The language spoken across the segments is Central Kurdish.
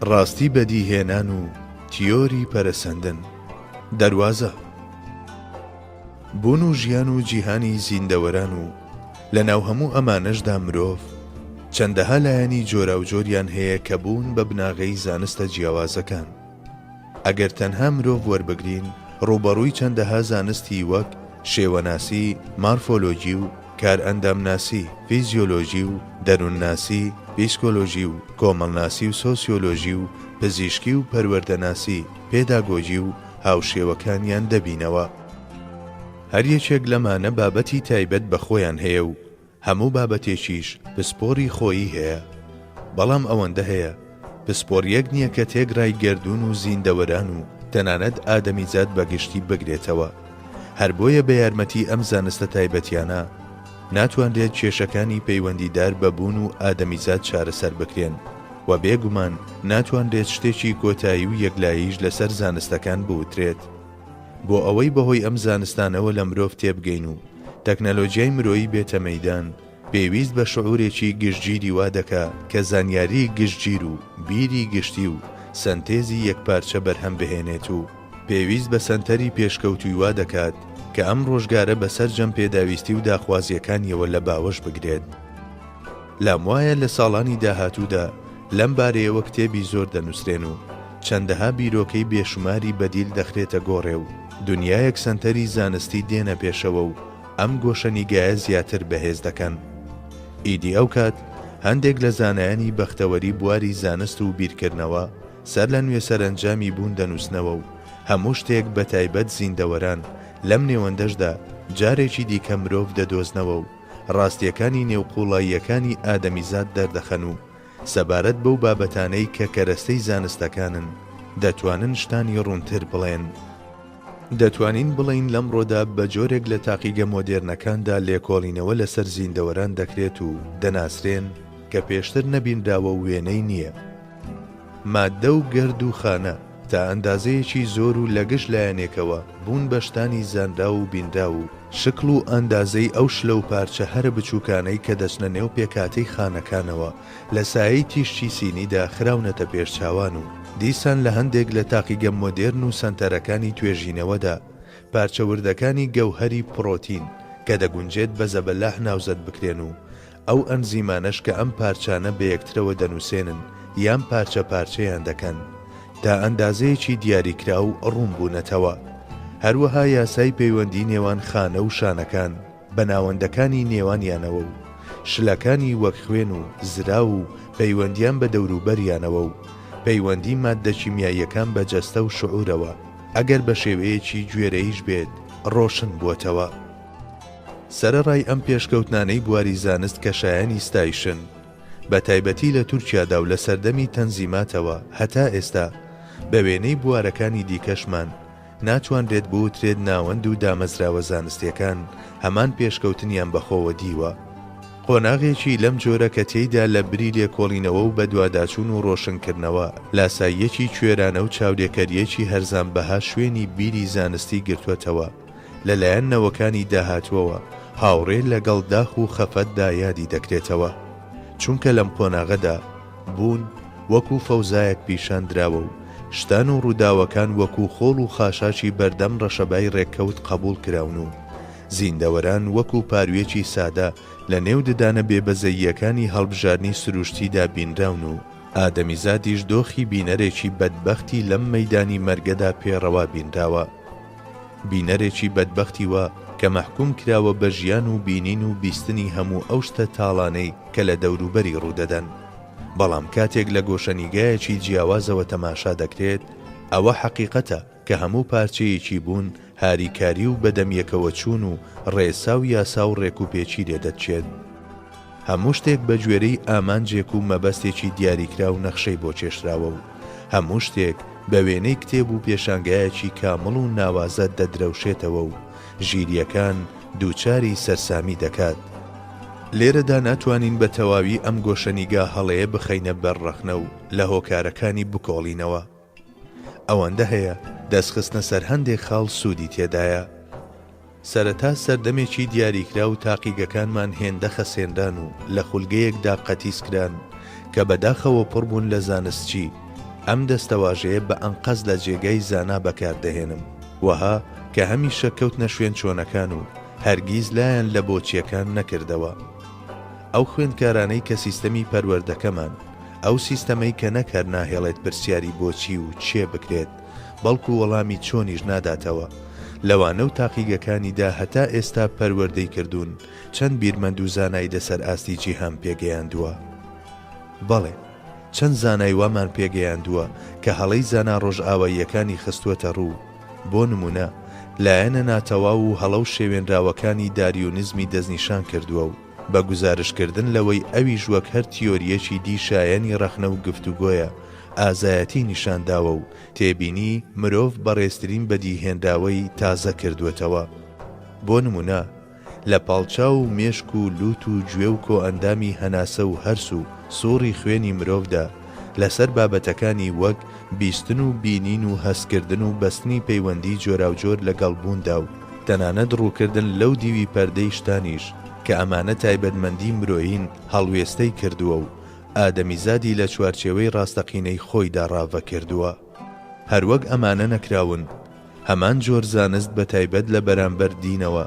ڕاستی بەدیهێنان و تیۆری پەرەسەندن. دەروازە. بوون و ژیان و جیهانی زیندەوەران و لەناو هەموو ئەمانەشدا مرۆڤ، چەندەها لایەنی جۆراوجۆریان هەیە کە بوون بە بناغەی زانستە جیاوازەکان. ئەگەر تەنها مرۆڤ وەربگرین، ڕووبەڕووی چەندەها زانستی وەک، شێوەناسی، مارفۆلۆگی و کارئەندامناسی، فیزیۆلۆژی و دەروونناسی، پیسکۆلۆژی و کۆمەڵناسی و سۆسیۆلۆژی و پزیشکی و پەروەردەناسی، پێداگۆگی و هاوشێوەکانیان دەبینەوە. هەر یەکێک لەمانە بابەتی تایبەت بە خۆیان هەیە و هەموو بابەتێکیش پسپۆڕی خۆیی هەیە. بەڵام ئەوەندە هەیە، پسپۆڕییەک نییە کە تێکڕای گەردوون و زیندەوەران و تەنانەت ئادەمیزاد بە گشتی بگرێتەوە. هەر بۆیە بە یارمەتی ئەم زانستە تایبەتیانە، ناتوانرێت کێشەکانی پەیوەندیدار بە بوون و ئادەمیزاد چارەسەر بکرێن و بێ گومان ناتوانرێت شتێکی کۆتایی و یەکلاییش لەسەر زانستەکان بوترێت. بۆ ئەوەی بەهۆی ئەم زانستانەوە لە مرۆڤ تێبگەین و تەکنەلۆجیای مرۆیی بێتە مەیدان، پێویست بە شعورێکی گشتگیری وا دەکا کە زانیاریی گشتگیر و بیری گشتی و سەنتێزی یەکپارچە بەرهەم بهێنێت و پێویست بە سەنتەری پێشکەوتووی وا دەکات کە ئەم ڕۆژگارە بە سەرجەم پێداویستی و داخوازییەکانیەوە لە باوەش بگرێت. لام وایە لە ساڵانی داهاتوودا لەم بارەیەوە کتێبی زۆر دەنووسرێن و چەندەها بیرۆکەی بێشوماری بەدیل دەخرێتە گۆڕێ و دونیایەک سەنتەری زانستی دێنە پێشەوە و ئەم گۆشەنیگایە زیاتر بەهێز دەکەن. ئیدی ئەوکات هەندێک لە زانایانی بەختەوەری بواری زانست و بیرکردنەوە سەر لە نوێ سەرەنجامی بوون دەنووسنەوە و هەموو شتێک بەتایبەت زیندەوەران لەم نێوەندەشدا جارێکی دیکە مرۆڤ دەدۆزنەوە و ڕاستییەکانی نێو قووڵاییەکانی ئادەمیزاد دەردەخەن و سەبارەت بەو بابەتانەی کە کەرەستەی زانستەکانن دەتوانن شتانی ڕوونتر بڵێن. دەتوانین بڵێین لەمڕۆدا بە جۆرێک لە تاقیگە مۆدێرنەکاندا لێکۆڵینەوە لەسەر زیندەوەران دەکرێت و دەناسرێن کە پێشتر نەبینراوە و وێنەی نییە. ماددە و گەرد و خانە تا ئەندازەیەکی زۆر و لە گشت لایەنێکەوە بوون بە شتانی زانراو و بینراو و شکڵ و ئەندازەی ئەو شلە و پارچە هەرە بچووکانەی کە دەچنە نێو پێکهاتەی خانەکانەوە لە سایەی تیشکی سینیدا خراونەتە پێش چاوان و دیسان لە هەندێک لە تاقیگە مۆدێرن و سەنتەرەکانی توێژینەوەدا پارچە وردەکانی گەوهەری پڕۆتین کە دەگونجێت بە زەبەلاح ناوزەد بکرێن و ئەو ئەنزیمانەش کە ئەم پارچانە بەیەکترەوە دەنووسێنن یان پارچە پارچەیان دەکەن تا ئەندازەیەکی دیاریکراو ڕوون بوونەتەوە. هەروەها یاسای پەیوەندی نێوان خانە و شانەکان بە ناوەندەکانی نێوانیانەوە و شلەکانی وەک خوێن و زراو و پەیوەندیان بە دەوروبەریانەوە و پەیوەندی ماددە کیمیاییەکان بە جەستە و شعورەوە ئەگەر بە شێوەیەکی گوێرەییش بێت ڕۆشن بووەتەوە. سەرەڕای ئەم پێشکەوتنانەی بواری زانست کە شایەنی ستایشن، بە تایبەتی لە تورکیادا و لە سەردەمی تەنزیماتەوە هەتا ئێستا، بە وێنەی بوارەکانی دیکەشمان، ناتوانرێت بوترێت ناوەند و دامەزراوە زانستیەکان هەمان پێشکەوتنیان بەخۆوە دیوە. قۆناغێکی لەم جۆرە کە تێیدا لە بری لێکۆڵینەوە و بەدواداچوون و ڕۆشنکردنەوە، لاساییەکی کوێرانە و چاولێکەرییەکی هەرزانبەها شوێنی بیری زانستی گرتوەتەوە، لە لایەن نەوەکانی داهاتووەوە هاوڕێ لەگەڵ داخ و خەفەتدا یادی دەکرێتەوە. چونکە لەم قۆناغەدا بوون وەکو فەوزایەک پیشان دراوە و شتان و ڕووداوەکان وەکو خۆڵ و خاشاکی بەردەم ڕەشەبای ڕێککەوت قەبووڵ کراون و زیندەوەران وەکو پارویەکی سادە لە نێو ددانە بێبەزەییەکانی هەڵبژاردنی سروشتیدا بینراون و ئادەمیزادیش دۆخی بینەرێکی بەدبەختی لەم مەیدانی مەرگەدا پێ ڕەوا بینراوە. بینەرێکی بەدبەختی وا کە مەحکوم کراوە بە ژیان و بینین و بیستنی هەموو ئەو شتە تاڵانەی کە لە دەوروبەری ڕوودەدەن. بەڵام کاتێک لە گۆشەنیگایەکی جیاوازەوە تەماشا دەکرێت، ئەوە حەقیقەتە کە هەموو پارچەیەکی بوون هاریکاری و بەدەمیەکەوەچوون و ڕێسا و یاسا و ڕێکوپێکی لێ دەچێت. هەموو شتێک بە گوێرەی ئامانجێک و مەبەستێکی دیاریکراو نەخشەی بۆ کێشراوە و هەموو شتێک بە وێنەی کتێب و پێشانگایەکی کامڵ و ناوازە دەدرەوشێتەوە و ژیرییەکان دووچاری سەرسامی دەکات. لێرەدا ناتوانین بە تەواوی ئەم گۆشەنیگا هەڵەیە بخەینە بەر ڕەخنە و لە هۆکارەکانی بکۆڵینەوە. ئەوەندە هەیە دەستخستنە سەر هەندێک خاڵ سوودی تێدایە. سەرەتا سەردەمێکی دیاریکراو تاقیگەکانمان هێندە خەسێنران و لە خولگەیەکدا قەتیس کران کە بەداخەوە پڕ بوون لە زانستچی. ئەم دەستەواژەیە بە ئەنقەست لە جێگای زانا بەکار دەهێنم، وەها کە هەمیشە کەوتنە شوێن چۆنەکان و هەرگیز لایان لە بۆچییەکان نەکردەوە. ئەو خوێندکارانەی کە سیستەمی پەروەردەکەمان، ئەو سیستەمەی کە نەک هەر ناهێڵێت پرسیاری بۆچی و کێ بکرێت، بەڵکو وەڵامی چۆنیش ناداتەوە، لە وانە و تاقیگەکانیدا هەتا ئێستا پەروەردەی کردوون، چەند بیرمەند و زانای لەسەر ئاستی جیهان پێگەیاندووە؟ بەڵێ، چەند زانای وامان پێگەیاندووە کە هەڵەی زانا ڕۆژئاواییەکانی خستووەتە ڕوو، بۆ نموونە، لایەنە ناتەواو و هەڵە و شێوێنراوەکانی داریونزمی دەستنیشان کردووە و بە گوزارشتکردن لەوەی ئەویش وەک هەر تیۆرییەکی دی شایەنی ڕەخنە و گفتوگۆیە، ئازایەتی نیشان داوە و تێبینی مرۆڤ بەڕێزترین بەدیهێنراوەی تازە کردووەتەوە. بۆ نموونە، لە پاڵ چاو و مێشک و لووت و گوێ و کۆئەندامی هەناسە و هەرس و سووڕی خوێنی مرۆڤدا، لەسەر بابەتەکانی وەک بیستن و بینین و هەستکردن و بەستنی پەیوەندیی جۆراوجۆر لەگەڵ بووندا و تەنانەت ڕووکردن لەو دیوی پەردەی شتانیش کە ئەمانە تایبەتمەندی مرۆیین هەڵوێستەی کردووە و ئادەمیزادی لە چوارچێوەی ڕاستەقینەی خۆیدا ڕاڤە کردووە. هەروەک ئەمانە نەکراون، هەمان جۆر زانست بە تایبەت لە بەرامبەر دینەوە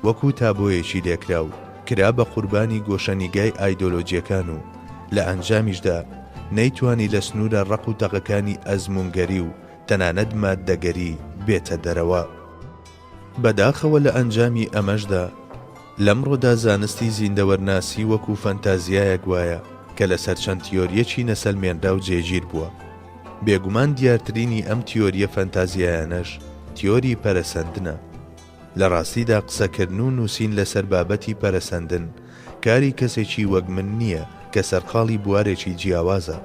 وەکو تابۆیەکی لێکراو کرا بە قوربانی گۆشەنیگای ئایدۆلۆجیەکان و لە ئەنجامیشدا نەیتوانی لە سنوورە ڕەق و تەقەکانی ئەزموونگەری و تەنانەت ماددەگەری بێتە دەرەوە. بەداخەوە لە ئەنجامی ئەمەشدا لەمڕۆدا زانستی زیندەوەرناسی وەکو فەنتازیایەک وایە کە لەسەر چەند تیۆرییەکی نەسەلمێنراو جێگیر بووە. بێگومان دیارترینی ئەم تیۆرییە فەنتازیایانەش تیۆری پەرەسەندنە. لە ڕاستیدا قسەکردن و نووسین لەسەر بابەتی پەرەسەندن کاری کەسێکی وەک من نییە کە سەرقاڵی بوارێکی جیاوازە.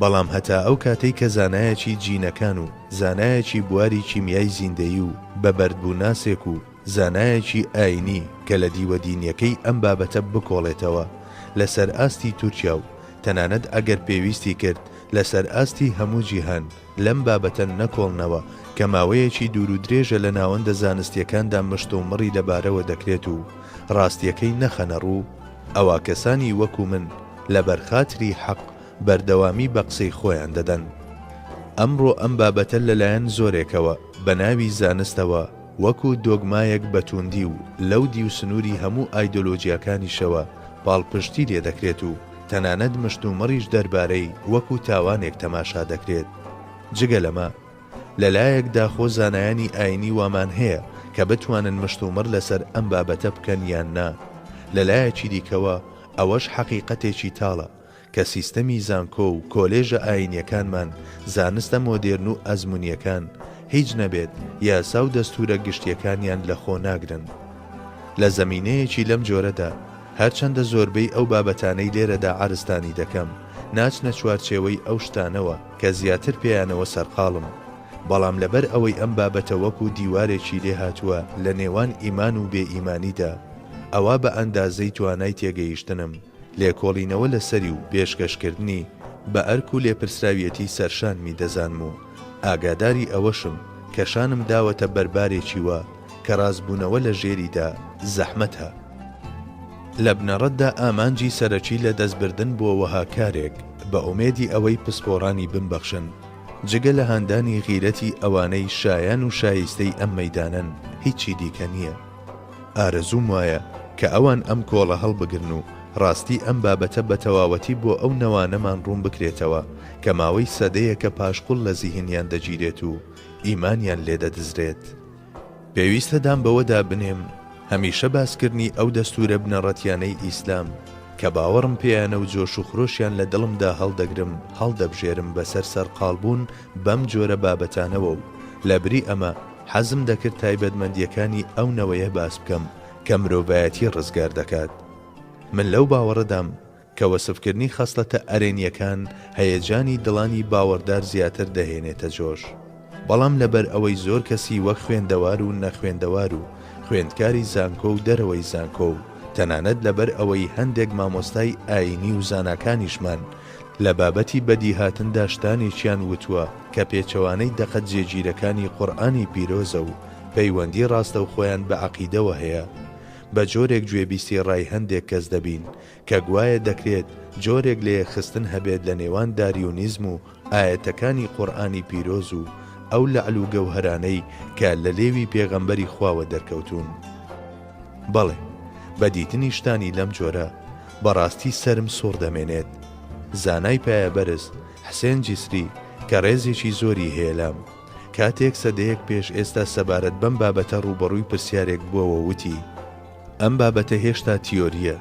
بەڵام هەتا ئەو کاتەی کە زانایەکی جینەکان و زانایەکی بواری کیمیای زیندەیی و بە بەردبووناسێک و زانایەکی ئاینی کە لە دیوە دینیەکەی ئەم بابەتە بکۆڵێتەوە لە سەر ئاستی تورکیا و تەنانەت ئەگەر پێویستی کرد لە سەر ئاستی هەموو جیهان لەم بابەتە نەکۆڵنەوە کە ماوەیەکی دوورودرێژە لە ناوەندە زانستیەکاندا مشتومڕی لەبارەوە دەکرێت و ڕاستیەکەی نەخەنە ڕوو ئەوا کەسانی وەکو من لەبەر خاتری حەق بەردەوامی بە قسەی خۆیان دەدەن. ئەمڕۆ ئەم بابەتە لەلایەن زۆرێکەوە بە ناوی زانستەوە وەکو دۆگمایەک بە تووندی و لەو دیو سنووری هەموو ئایدۆلۆجیاکانیشەوە پاڵپشتی لێ دەکرێت و تەنانەت مشتومڕیش دەربارەی وەکو تاوانێک تەماشا دەکرێت. جگە لەمە، لەلایەک داخۆ زانایانی ئاینی وامان هەیە کە بتوانن مشتومڕ لەسەر ئەم بابەتە بکەن یان نا، لەلایەکی دیکەوە ئەوەش حەقیقەتێکی تاڵە کە سیستەمی زانکۆ و کۆلێژە ئاینیەکانمان زانستە مۆدێرن و ئەزمونیەکان هیچ نەبێت یاسا و دەستورە گشتیەکانیان لەخۆ ناگرن. لە زەمینەیەکی لەم جۆرەدا هەرچەندە زۆربەی ئەو بابەتانەی لێرەدا عەرزتانی دەکەم ناچنە چوارچێوەی ئەو شتانەوە کە زیاتر پێیانەوە سەرقاڵم بەڵام لەبەر ئەوەی ئەم بابەتە وەکو دیوارێکی لێهاتووە لە نێوان ئیمان و بێ ئیمانیدا ئەوا بە ئەندازەی توانای تێگەیشتنم لێکۆڵینەوە لەسەری و پێشکەشکردنی بە ئەرک و لێپرسراویەتی سەرشانمی دەزانم و ئاگاداری ئەوەشم کە شانم داوەتە بەر بارێکی وا کە ڕاستبوونەوە لە ژێریدا زەحمەتە. لە بنەڕەتدا ئامانجی سەرەکی لە دەستبردن بۆ وەها کارێک بە ئومێدی ئەوەی پسپۆڕانی بمبەخشن، جگە لە هاندانی غیرەتی ئەوانەی شایان و شایستەی ئەم مەیدانەن هیچی دیکە نییە. ئارەزووم وایە کە ئەوان ئەم کۆڵە هەڵبگرن و ڕاستی ئەم بابەتە بە تەواوەتی بۆ ئەو نەوانەمان ڕوون بکرێتەوە کە ماوەی سەدەیەکە پاشقول لە زیهنیان دەگیرێت و ئیمانیان لێ دەدزرێت. پێویستە دان بەوەدا بنێم هەمیشە باسکردنی ئەو دەستوورە بنەڕەتیانەی ئیسلام کە باوەڕم پێیانە و جۆش و خرۆشیان لە دڵمدا هەڵدەگرم هەڵدەبژێرم بەسەر سەرقاڵبوون بەم جۆرە بابەتانەوە و لەبری ئەمە حەزم دەکرد تایبەتمەندییەکانی ئەو نەوەیە باس بکەم کە مرۆڤایەتی ڕزگار دەکات. من لەو باوەڕەدام کە وەسفکردنی خەسڵەتە ئەرێنییەکان هەیەجانی دڵانی باوەڕدار زیاتر دەهێنێتە جۆش. بەڵام لەبەر ئەوەی زۆر کەسی وەک خوێندەوار و نەخوێندەوار و خوێندکاری زانکۆ و دەرەوەی زانکۆ و تەنانەت لەبەر ئەوەی هەندێک مامۆستای ئایینی و زاناکانیشمان لە بابەتی بەدیهاتندا شتانێکیان وتووە کە پێچەوانەی دەقە جێگیرەکانی قورئانی پیرۆزە و پەیوەندی ڕاستەوخۆیان بە عەقیدەوە هەیە. بە جۆرێک گوێبیستی ڕای هەندێک کەس دەبین کە گوایە دەکرێت جۆرێک لە یەکخستن هەبێت لە نێوان داریونیزم و ئایەتەکانی قورئانی پیرۆز و ئەو لەعل و گەوهەرانەی کە لە لێوی پێغەمبەری خواوە دەرکەوتوون. بەڵێ، بە دیتنی شتانی لەم جۆرە، بەڕاستی سەرم سوڕ دەمێنێت. زانای پایەبەرز، حسێن جیسری، کە ڕێزێکی زۆری هەیە لام، کاتێک سەدەیەک پێش ئێستا سەبارەت بەم بابەتە ڕووبەڕووی پرسیارێک بووەوە وتی، ئەم بابەتە هێشتا تیۆرییە،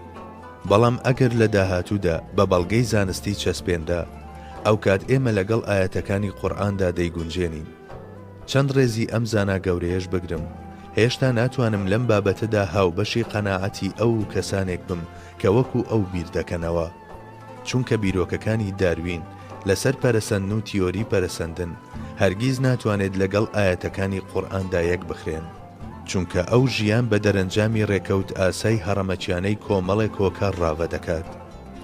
بەڵام ئەگەر لە داهاتوودا بە بەڵگەی زانستی چەسپێنرا، ئەوکات ئێمە لەگەڵ ئایەتەکانی قورئاندا دەیگونجێنین. چەند ڕێزی ئەم زانا گەورەیەش بگرم، هێشتا ناتوانم لەم بابەتەدا هاوبەشی قەناعەتی ئەو و کەسانێک بم کە وەکو ئەو بیر دەکەنەوە. چونکە بیرۆکەکانی داروین لەسەر پەرەسەندن و تیۆری پەرەسەندن هەرگیز ناتوانێت لەگەڵ ئایەتەکانی قورئاندا یەکبخرێن. چونکە ئەو ژیان بە دەرەنجامی ڕێکەوت ئاسای هەڕەمەکیانەی کۆمەڵێک هۆکار ڕاڤە دەکات.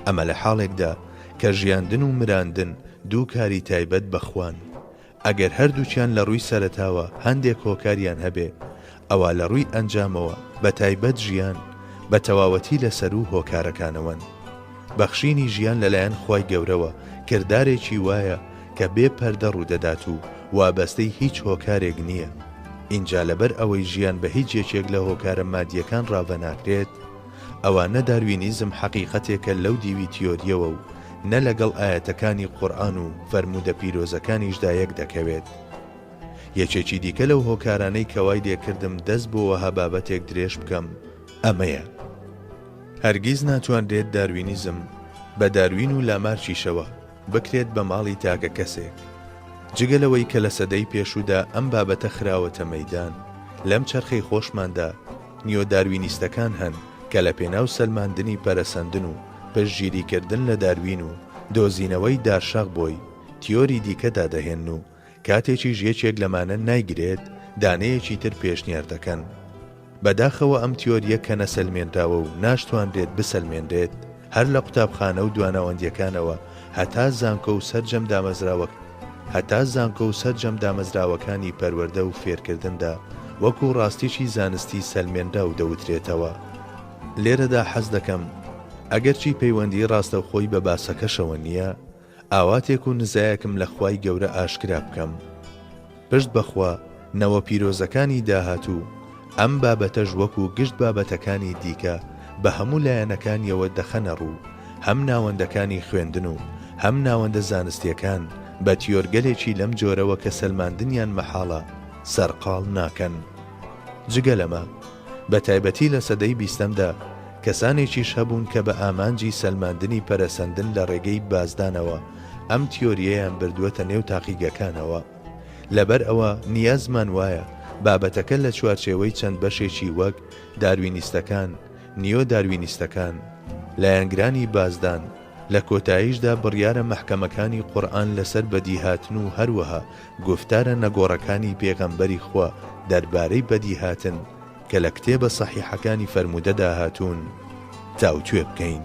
ئەمە لە حاڵێکدا کە ژیاندن و مراندن دوو کاری تایبەت بە خوان. ئەگەر هەردووکیان لە ڕووی سەرەتاوە هەندێک هۆکاریان هەبێ، ئەوا لە ڕووی ئەنجامەوە، بە تایبەت ژیان، بە تەواوەتی لە سەروو هۆکارەکانەوەن. بەخشینی ژیان لەلایەن خوای گەورەوە کردارێکی وایە کە بێ پەردە ڕوودەدات و وابەستەی هیچ هۆکارێک نییە. ئینجا لەبەر ئەوەی ژیان بە هیچ یەکێک لە هۆکارە مادییەکان ڕاڤە ناکرێت، ئەوا نە داروینیزم حەقیقەتێکە لەو دیوی تیۆرییەوە و نە لەگەڵ ئایەتەکانی قورئان و فەرموودە پیرۆزەکانیشدا یەک دەکەوێت. یەکێکی دیکە لەو هۆکارانەی کە وای لێکردم دەست بۆ وەها بابەتێک درێژ بکەم ئەمەیە. هەرگیز ناتوانرێت داروینیزم، بە داروین و لامارکیشەوە، بکرێت بە ماڵی تاکە کەسێک. جگە لەوەی کە لە سەدەی پێشوودا ئەم بابەتە خراوەتە مەیدان، لەم چەرخەی خۆشماندا نیۆداروینیستەکان هەن کە لە پێناو سەلماندنی پەرەسەندن و پشتگیریکردن لە داروین و دۆزینەوەی دارشاخ بۆی، تیۆری دیکە دادەهێنن و کاتێکیش یەکێک لەمانە نایگرێت، دانەیەکی تر پێشنیار دەکەن. بەداخەوە ئەم تیۆرییە کە نەسەلمێنراوە و ناشتوانرێت بسەلمێنرێت، هەر لە قوتابخانە و دواناوەندییەکانەوە هەتا زانکۆ و سەرجەم دامەزراوە هەتا زانکۆ و سەرجەم دامەزراوەکانی پەروەردە و فێرکردندا وەکو ڕاستیی زانستی سەلمێنراو دەوترێتەوە. لێرەدا حەز دەکەم، ئەگەرچی پەیوەندیی ڕاستەوخۆی بە باسەکەشەوە نییە، ئاواتێک و نزایەکم لە خوای گەورە ئاشکرا بکەم. پشت بە خوا نەوە پیرۆزەکانی داهاتوو ئەم بابەتەش وەکو گشت بابەتەکانی دیکە بە هەموو لایەنەکانیەوە دەخەنە ڕوو، هەم ناوەندەکانی خوێندن و هەم ناوەندە زانستیەکان بە تیۆرگەلێکی لەم جۆرەوە کە سەلماندنیان مەحاڵە سەرقاڵ ناکەن. جگە لەمە بە تایبەتی لە سەدەی بیستەمدا کەسانێکیش هەبوون کە بە ئامانجی سەلماندنی پەرەسەندن لە ڕێگەی بازدانەوە ئەم تیۆرییەیان بردووەتە نێو تاقیگەکانەوە. لەبەر ئەوە نیازمان وایە بابەتەکە لە چوارچێوەی چەند بەشێکی وەک، داروینیستەکان، نیۆ داروینیستەکان، لایەنگرانی بازدان، لە کۆتاییشدا بڕیارە مەحکەمەکانی قورئان لەسەر بەدیهاتن و هەروەها گوفتارە نەگۆڕەکانی پێغەمبەری خوا دەربارەی بەدیهاتن کە لە کتێبە سەحیحەکانی فەرموودەدا هاتوون تاوتوێ بکەین.